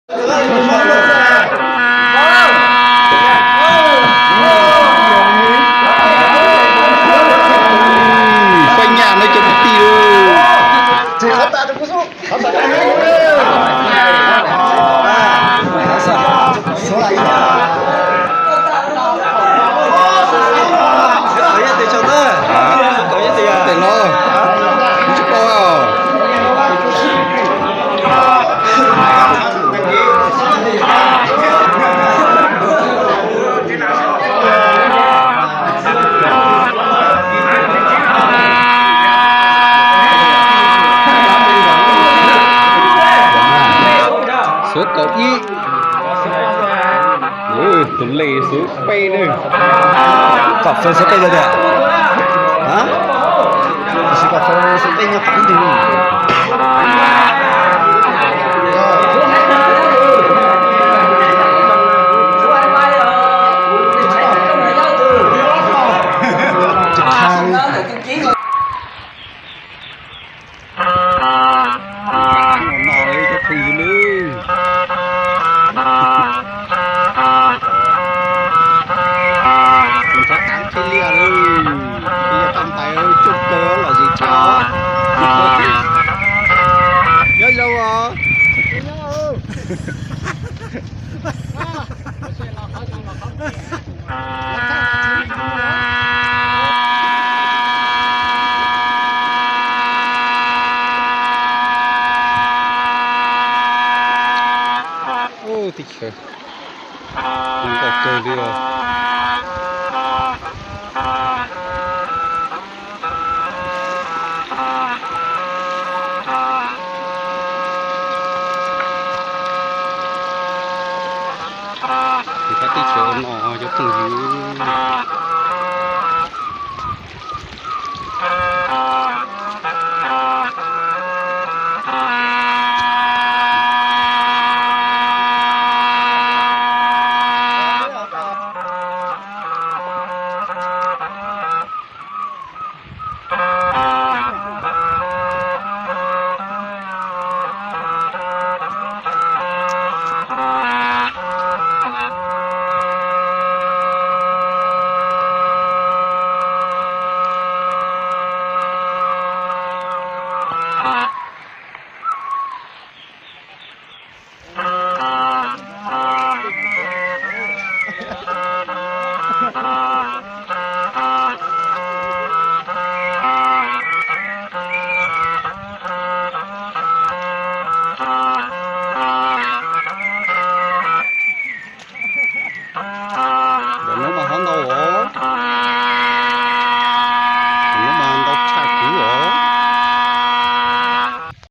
Pab nyaj no cov kwv tij. Tes no tsis tau. Xov kaum ib, tus lej xov peb ne. Kom fawb xov peb lawm tiag. Tab sis kom fawb xov peb nyob qab ntug. Ua no cov phooj ywg nawb, kuv rov qab thiaj li, thiaj li tau ntais coob kawg los zis tau. Nyob zoo os. Ub, teb chaws zoo nkauj kawg li os. Tus pab teb chaws no cov phooj ywg. Ntawm no mas hov ntau os.